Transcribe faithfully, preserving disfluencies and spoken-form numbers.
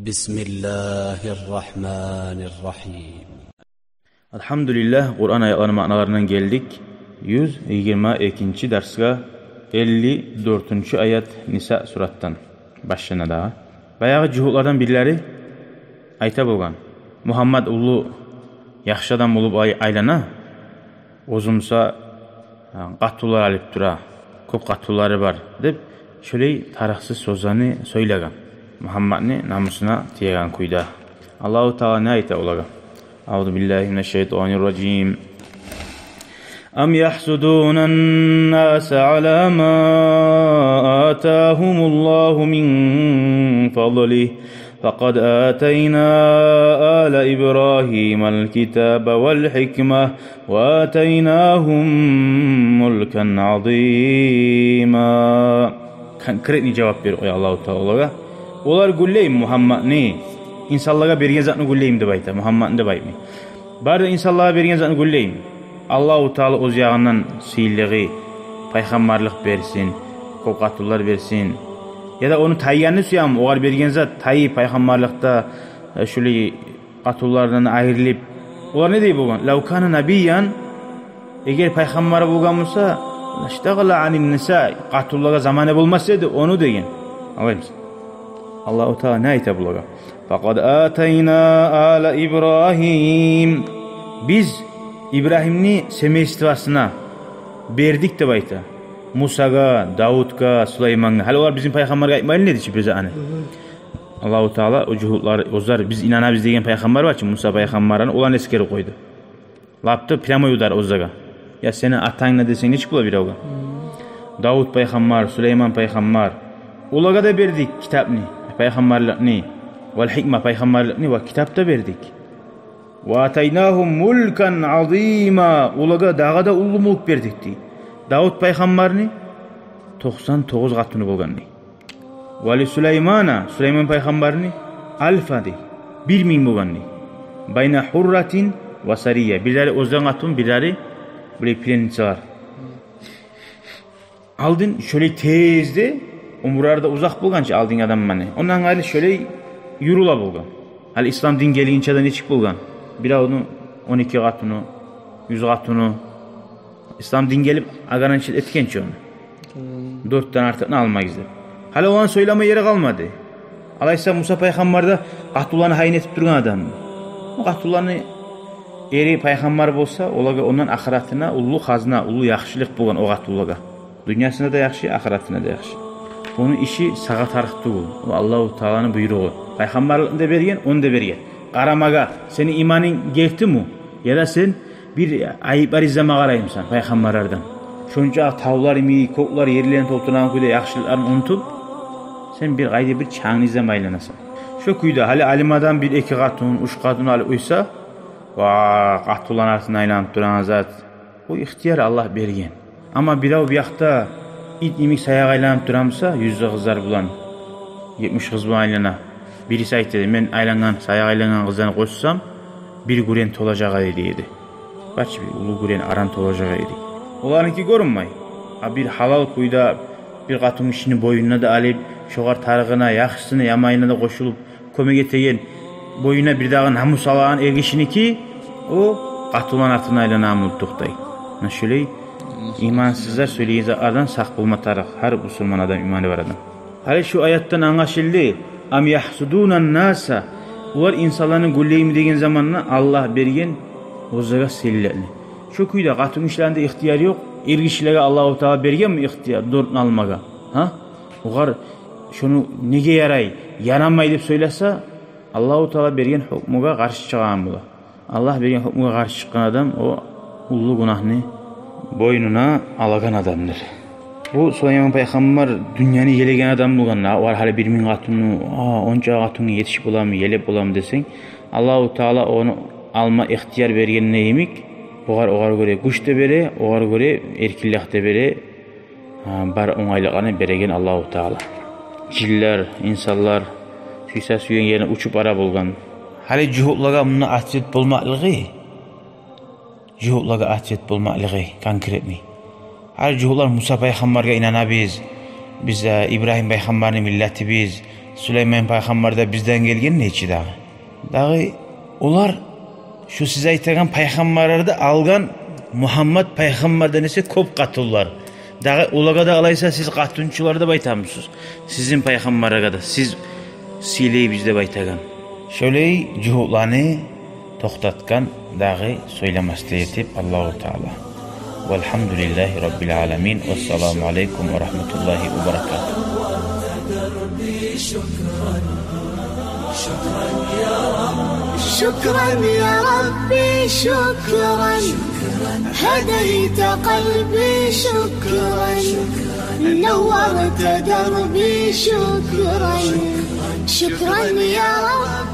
بسم الله الرحمن الرحيم. Альгьамдулиллагь, Къуран аятларыны маъналарындан гелдик. Юз йигирма экинчи дарсгъа, элли дёртюнчю аят, Ниса суратдан башлана дагъы. Баягъы жугьутлардан бирлери айта болгъан: Мугьаммад уллу яхшы адам болуп ай-, айлана, оьзю буса, а, къатынлар алып тура, кёп къатынлары бар, деп, шолай тарыкъсыз сёзлени сёйлеген. Мугьаммадны намусуна тиеген кюйде. Аллагьу Таала не айта олагъа? أعوذ بالله من الشيطان الرجيم. أم يحسدون الناس على ما آتاهم الله من فضله فقد آتينا آل إبراهيم الكتاب والحكمة وآتيناهم ملكا عظيما. Конкретный жавап берип къоя Аллагьу Таала олагъа. Олар гюллейми Мугьаммадны, инсанлагъа берген затны гюллейми деп айта, Мугьаммадны деп айтмай. Бары да инсанлагъа берген затны гюллейми? Аллагьу Таала оьз ягъындан сыйлылыгъы, пайхаммарлыкъ берсин, кёп къатынлар берсин. Яда ону тайгъанны сюеми, огъар берген зат тайып, пайхаммарлыкъда, э, шулай къатынлардан айрылып. Олар не дей болгъан? لو كان نبيا, эгер пайхаммар болгъан буса, لاشتغل عن النساء, къатынлагъа заманы болмас эди ону деген. Алаймыз. Аллагьу Таала не айта булагъа? فقد آتينا آل إبراهيم. Биз Ибрагьимни семействосуна бердик деп айта. Мусагъа, Давутгъа, Сулаймангъа. Гьали олар бизин пайхаммаргъа айтмайлы эди чи бир затны. Аллагьу Таала о жугьутлар, оьзлер, биз инанабыз деген пайхаммар бар чы, Муса пайхаммарны, оланы эсгерип къойду. Лап да прямой удар оьзлеге. Я сени атанг не десенг, нечик бола биревге? Давут пайхаммар, Сулайман пайхаммар. Олагъа да бердик китапны, пайхаммарлыкъны, والحكمة, пайхаммарлыкъны ва китап да бердик. وآتيناهم ملكا عظيما. Олагъа дагъы да уллу мюлк бердик дей. Давут пайхаммарны токъсан тогъуз къатыны болгъан дей. ولسليمان, Сулайман пайхаммарны ألفا дей, бир минг болгъан дей. بين حرة وسرية. Бирлери оьзлени къатыны, бирлери булай пленницалар. Алдын шолай тез де, оьмюрлери де узакъ болгъан чы алдынгъы адамланы. Ондан къайры шолай юрюле болгъан. Гьали ислам дин гелгинче де нечик болгъан? Биревню он эки къатыны, юз къатыны. Ислам дин гелип ограничить этген чи ону. Дёртден артыкъны алмагъыз деп. Гьали оланы сёйлеме ери къалмады. Алайса Муса пайхаммар да къатынланы гьайын этип тургъан адам. О къатынланы, эри пайхаммар болса, олагъа ондан ахыратына уллу хазна, уллу яхшылыкъ болгъан о къатынлагъа. Дюньясына да яхшы, ахыратына да яхшы. Ону иши сагъа тарыкъ тюгюл. О Аллагьу Тааланы буйругъу. Пайхаммарлыкъны да берген, ону да берген. Къарамагъа, сени иманынг гертими? Яда сен бир айып бар излеме къараймысан пайхаммарлардан? Шонча тавлар йимик, кёклер, ерлерин толтургъан кюйде яхшылыкъларын унутуп, сен бир къайда бир чангны излеме айланасан. Шо кюйде гьали алим адам бир эки къатын, уьч къатын алып къойса, ва къатынланы артындан айланып турагъан зат, о ихтияр Аллагь берген. Амма бирев бу якъда ит йимик саякъ айланып тура буса, юз де къызлар булан, етмиш къыз булан айлана. Бириси айта эди: «Мен айлангъан, саякъ айлангъан къызланы къошсам, бир гюрен толажакъ эди», — дей эди. Бачы, бир уллу гюрен аран толажакъ эди. Оларынки гёрюнмей. А бир гьалал кюйде бир къатын гишини бойнуна да алып, шогъар тарыгъына, яхшысына, яманына да къошулуп, кёмек этеген, бойнуна бир дагъы намус алагъан эргишиники, о къатынланы артындан айланагъан болуп токътай. Муна шолай имансызлар сёйлейген затлардан сакъ болма тарыкъ гьар бусурман адам, иманы бар адам. Гьали шу аятдан англашылды: «Ам яхсудуна ннаса», олар инсанланы гюллейми деген заманда Аллагь берген оьзлеге сыйлылыкъны. Шо кюйде къатын гишилени де ихтияры ёкъ. Эргишилеге Аллагьу Таала бергенми ихтияр дёртню алмагъа? Гьа? Огъар шону неге ярай, ярамай деп сёйлесе, Аллагьу Таала берген гьукмугъа къаршы чыгъагъан бола. Аллагь берген гьукмугъа къаршы чыкъгъан адам о уллу гюнагьны бойнуна алагъан адамдыр. Бу Сулайман пайхаммар дюньяны елеген адам болгъанда, огъар гьали бир минг къатыны, а, онча къатынгъа етишип боламы, елеп боламы десенг, Аллагьу Таала ону алма ихтияр бергенде йимик, огъар, огъар гёре гюч де бере, огъар гёре эркинлик де бере, гьа, бар онгайлыкъланы береген Аллагьу Таала. Жинлер, инсанлар сюйсе сюйген ерине учуп бара болгъан. Гьали жугьутлагъа мунда ответ болмакълыгъы, жугьутлагъа ответ болмакълыгъы конкретный. Гьали жугьутлар Муса пайхаммаргъа инанабыз, биз, э, Ибрагьим пайхаммарны миллетибиз, Сулейман пайхаммар да бизден гелген нечи дагъы. Дагъы олар шу сиз айтагъан пайхаммарлардан алгъан Мугьаммат пайхаммардан эсе кёп къатынлар. Дагъы олагъа да алайса сиз къатынчылар деп айтамысыз? Сизин пайхаммаргъа да сиз сыйлайбыз деп айтагъан. Шолай жугьутланы токътатгъан дагъы сёйлемес де этип Аллагьу Таала. Валгьамдулиллагьи раббил аламин. Вассаламу алейкум ва рагьматуллагьи ва баракатугь. شكرا يا ربي، شكرا. هديت قلبي، شكرا. نورت دربي، شكرا. شكرا يا رب.